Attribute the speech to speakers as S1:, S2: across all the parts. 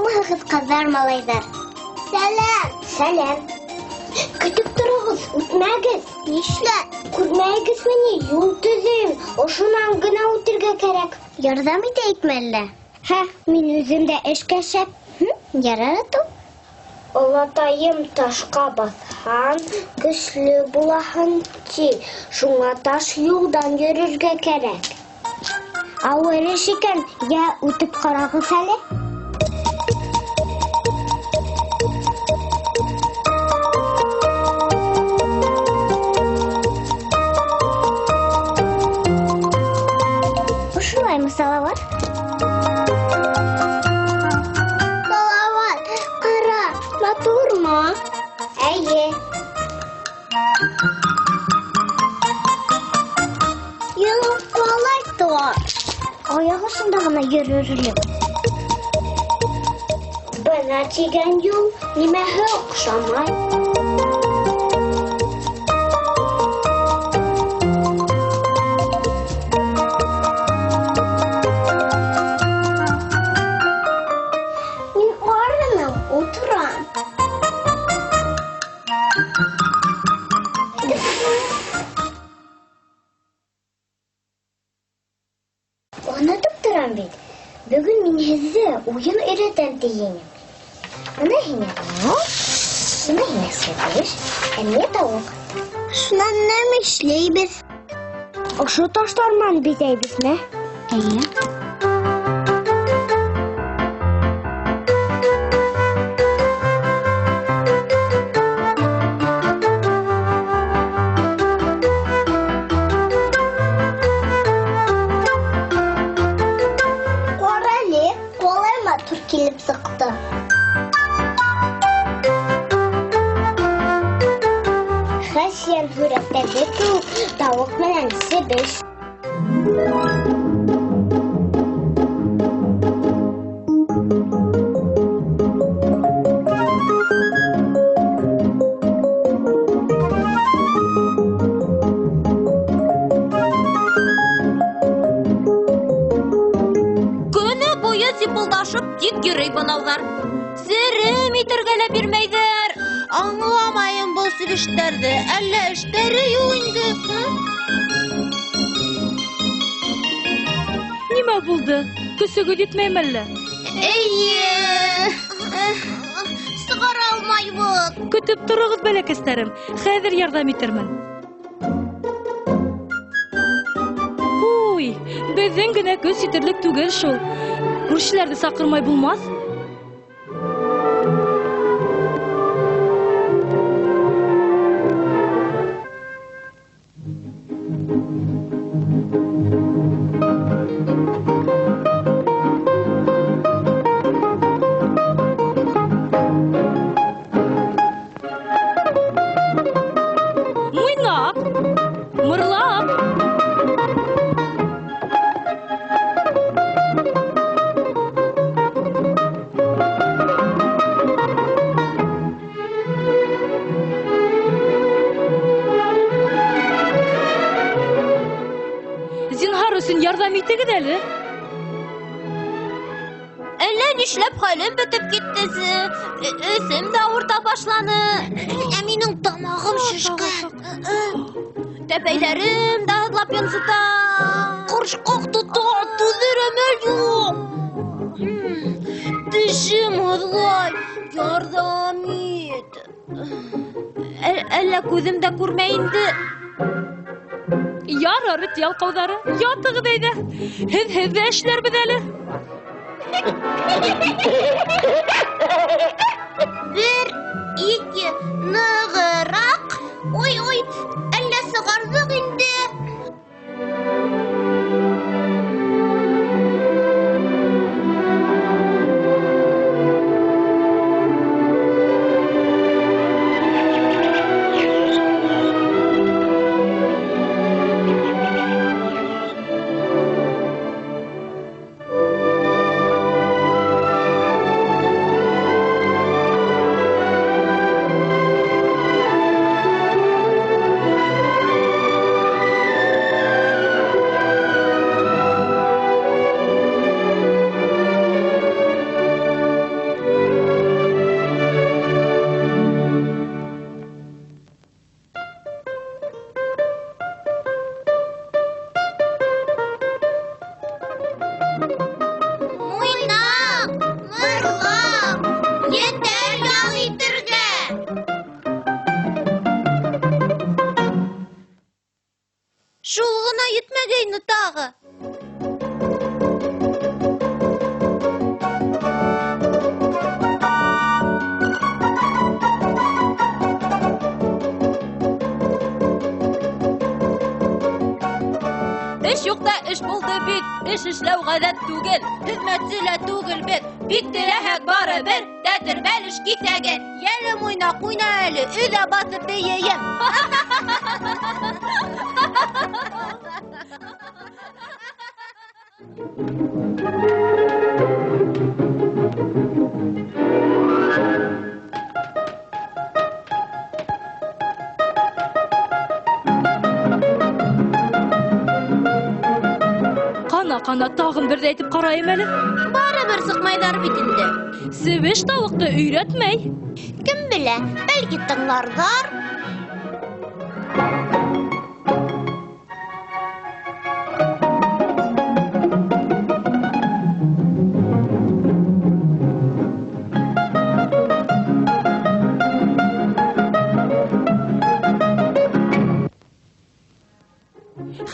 S1: Һаумыһығыҙ, ҡыҙҙар, малайҙар. Сәләм. Сәләм. Көтөп тороғоҙ, үтмәгеҙ. Нишләп? Күрмәйегеҙме ни, юл төҙөйөм. Ошонан гына үтергә кәрәк. Ярҙам итәйекме әллә? Һә, мин үҙем дә эшкә шәп. Ярар атыу. Олатайым ташҡа баҫһаң, көслө булаһың, ти. Шуңа таш юлдан йөрөргә кәрәк. Ауыр эш икән, йә үтеп ҡарағыҙ әле. Ошолаймы, Салауат? Салауат, ҡара, матурмы? Эйе. Юл ҡалай тор. Аяҡ осонда ғына йөрөрлөк. Бына тигән юл нимәһе оҡшамай? Мин арыным, ултырам. Онотоп торам бит. Бөгөн мин һеҙҙе уйын өйрәтәм тигәйнем. Бына һиңә ат, бына һиңә себеш, ә миңә тауыҡ. Шунан нәмә эшләйбеҙ? Ошо таштар менән биҙәйбеҙме? Эйе. Килеп сыҡты. Хәсйән һүрәттәге кеүек тауыҡ менән себеш.
S2: Көнө буйы сипылдашып тик йөрөй бынауҙар. Серем итергә лә бирмәйҙәр.
S3: Аңламайым был себештәрҙе. Әллә эштәре юҡ инде, һы?
S4: Нимә булды? Көсөгөҙ етмәйме әллә?
S3: Эйе. Сығара алмайбыҙ.
S4: Көтөп тороғоҙ, бәләкәстәрем. Хәҙер ярҙам итермен. Уй, беҙҙең генә көс етерлек түгел шул. Күршеләрҙе саҡырмай булмаҫ. Муйнаҡ, мырлаҡ. Зинһар өсөн ярҙам итегеҙ әле.
S2: Әллә нишләп хәлем бөтөп китте. Өҫөм дә ауырта башланы.
S3: Ә минең тамағым шешкән.
S2: Тәпәйҙәрем дә һыҙлап йонсота.
S3: Ҡоршҡаҡ тота, түҙер әмәл юҡ. Тешем һыҙлай, ярҙам ит.
S2: Әллә күҙем дә күрмәй инде.
S4: Ярар, эт ялҡауҙары, ятығыҙ әйҙә. Һеҙ ҙә эшләрбеҙ әле.
S3: Бер, ике, нығыраҡ. Ой, ой, әллә сығарҙыҡ инде.
S2: Эш юҡта эш булды бит. Эш эшләү ғәҙәт түгел.
S3: Хеҙмәтсе лә түгел беҙ. Бик теләһәк барыбер тәтер бәлеш киҫәге. Йәле Муйнаҡ, уйна әле, өйҙә баҫып бейейем.
S4: Ҡана, ҡана, тағын берҙе әйтеп ҡарайым әле.
S3: Барыбер сыҡмайҙар бит инде.
S4: Себеш тауыҡты өйрәтмәй.
S3: Кем белә, бәлки тыңларҙар.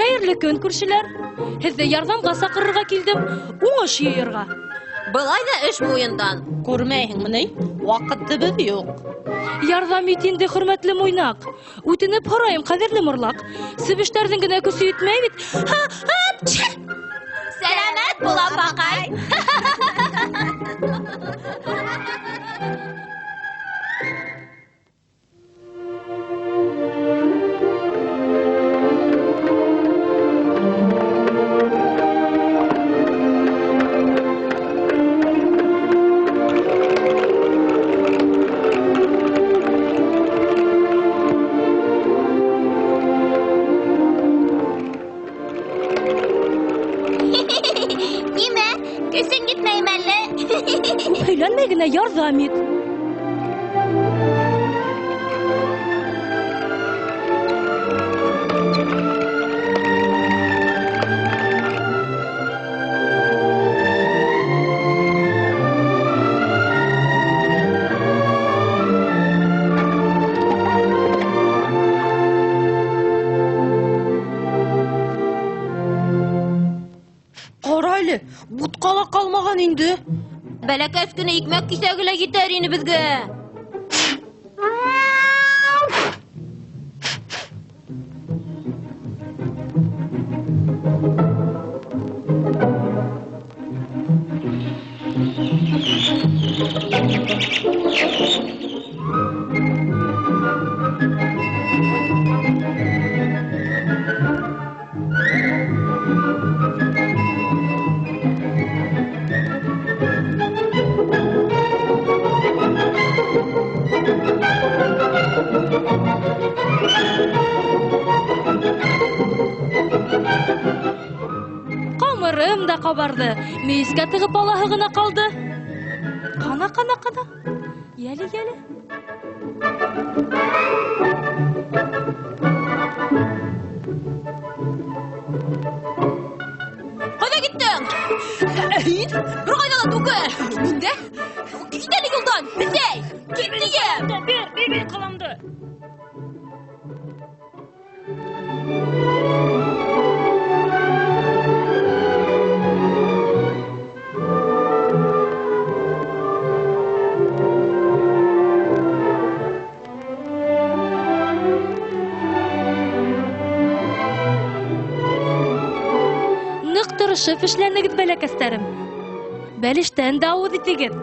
S4: Хәйерле көн, күршеләр. Һеҙҙе ярҙамға саҡырырға килдем, уңыш йыйырға.
S2: Былай ҙа эш муйындан.
S3: Күрмәйһеңме ни? Ваҡытыбыҙ юҡ.
S4: Ярҙам ит инде, хөрмәтле Муйнаҡ. Үтенеп һорайым, ҡәҙерле Морлаҡ. Себештәрҙең генә көсө етмәй бит. Һа, һап, чә!
S2: Сәләмәт бул, апаҡай.
S1: Нимә? Көсөң етмәйме әллә?
S4: Күп һөйләнмәй генә ярҙам ит.
S3: Ҡара әле, бутҡа ла ҡалмаған инде.
S2: Бәләкәс кенә икмәк киҫәге лә етәр ине беҙгә.
S4: Ҡамырым да ҡабарҙы, мейескә тығып алаһы ғына ҡалды. Ҡана, ҡана, ҡана. Йәле, йәле.
S2: Ҡайҙа киттең? Бер ҡайҙа ла түгел. Миндә? Кит әле юлдан, бесәй! Кит тием!
S4: Бир, бир, бир ҡаламды. Ныҡ тырышып эшләнегеҙ, бәләкәстәрем. Бәлештән дә ауыҙ итегеҙ.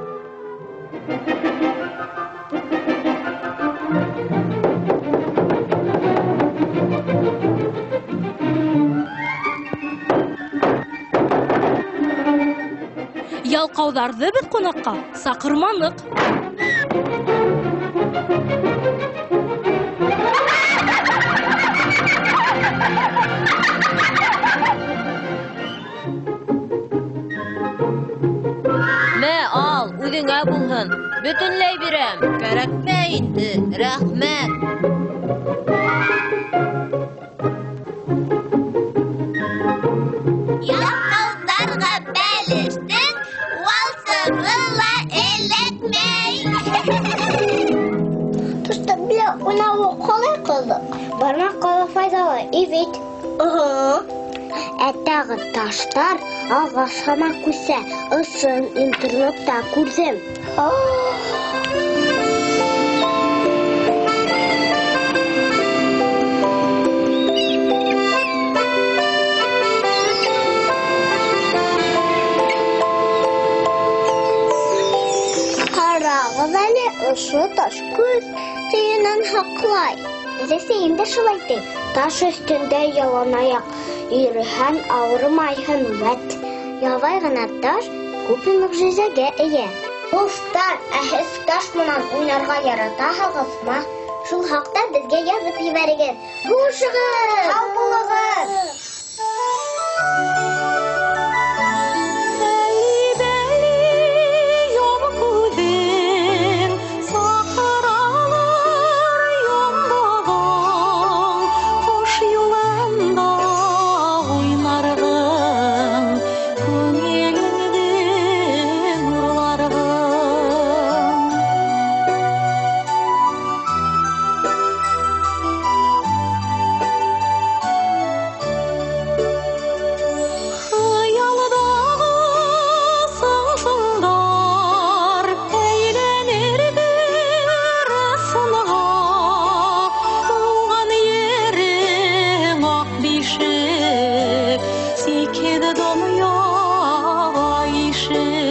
S4: Ялҡауҙарҙы беҙ ҡунаҡҡа саҡырманыҡ.
S2: Мә, ал, үҙеңә булһын. Бөтөнләй бирәм.
S3: Кәрәкмәй инде, рәхмәт.
S1: Ялҡауҙарға бәлештең валсығы ла эләкмәй. Дуҫтар, белә уйнауы ҡалай ҡыҙыҡ. Бармаҡ ҡала файҙалы, и бит. Ә тағы таштар ағас һымаҡ үҫә. Ысын интернетта күрҙем. Ҡарағыҙ әле, ошо таш күҙ төйөнөн һаҡлай. Өләсәйем дә шулай ти. Таш өҫтөндә яланаяҡ йөрөһәң, ауырымайһың, вәт. Ябай ғына таш күпме мөғжизәгә эйә. Дуҫтар, ә һеҙ таш менән уйнарға яратаһығыҙмы? Шул хаҡта беҙгә яҙып ебәрегеҙ. Хушығыҙ! Һау булығыҙ!
S4: Донъяға ишек.